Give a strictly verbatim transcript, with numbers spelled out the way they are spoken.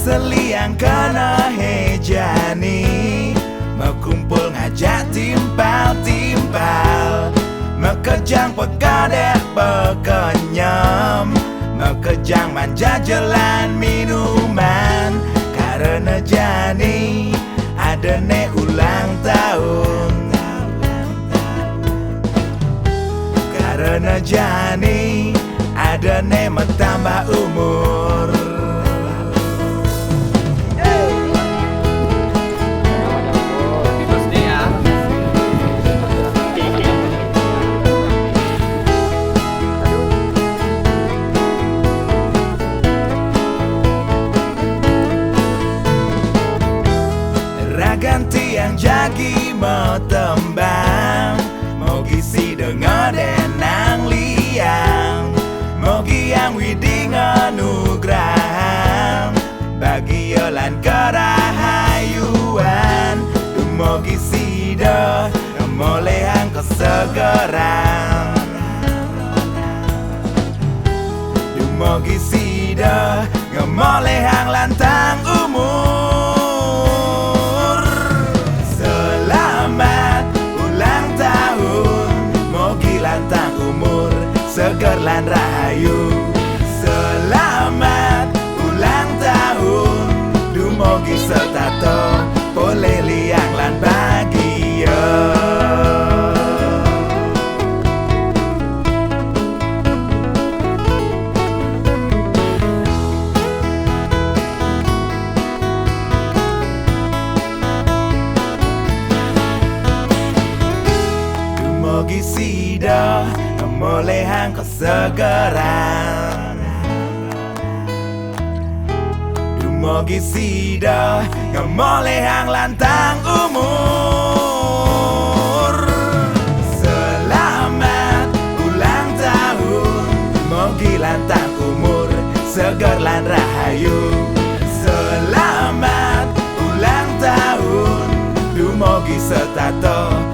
Seliang kena hejani, mekumpul ngajak timpal-timpal, mekejang pegadek pekenyem, mekejang manja jelan minuman. Karena jani ada ne ulang tahun, karena jani ada ne metambah umur. Ragan tiang jagi metembang, mogi sida ngedenang liang, mogi Yang Widi ngenugrahang bagia lan kerahayuan. Dumogi sida ngemolehang kesegeran, dumogi sida ngemolehang lantang umur. Selamat ulang tahun, mogi lantang umur, seger lan rahayu. Selamat ulang tahun, dumogi setata polih liang lan bagia. Dumogi sida ngemolehang kesegeran, dumogi sida ngemolehang lantang umur. Selamat ulang tahun, mogi lantang umur, seger lan rahayu. Selamat ulang tahun, dumogi setata